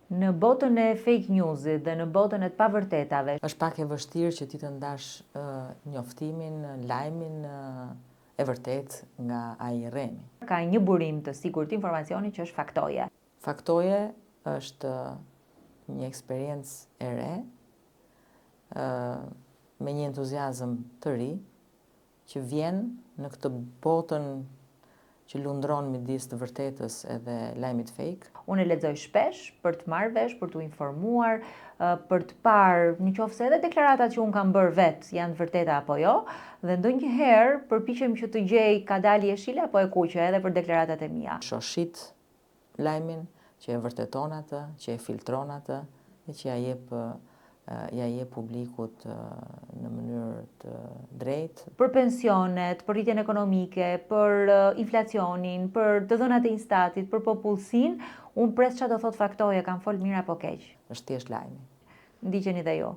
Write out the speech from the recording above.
Në botën e fake news-it dhe në botën e të pavërtetave. Është pak e vështirë që ti të ndash njoftimin, lajmin e vërtetë nga ai i rremi. Ka një burim të sigurt informacioni që është Faktoje. Faktoje është një eksperiencë e re, me një entuziazëm të ri, që vjen në këtë botën që lundron midis të vërtetës edhe lajmit fake. Unë e lexoj shpesh për të marrë vesh, për t'u informuar, për të parë në qoftë se edhe deklaratat që unë kam bërë vetë janë të vërteta apo jo, dhe ndonjëherë përpiqem që të gjej ka dalë jeshile apo e kuqe edhe për deklaratat e mia. Shoshit lajmin, që e vërteton atë, që e filtron atë dhe që ia jep ia jep publikut në mënyrë të drejtë. Për pensionet, për rritjen ekonomike, për inflacionin, për të dhënat e Instatit, për popullsinë, unë pres ça do thotë Faktoje, kam fol mirë apo keq. Është thjesht lajmi. Ndiqeni dhe ju.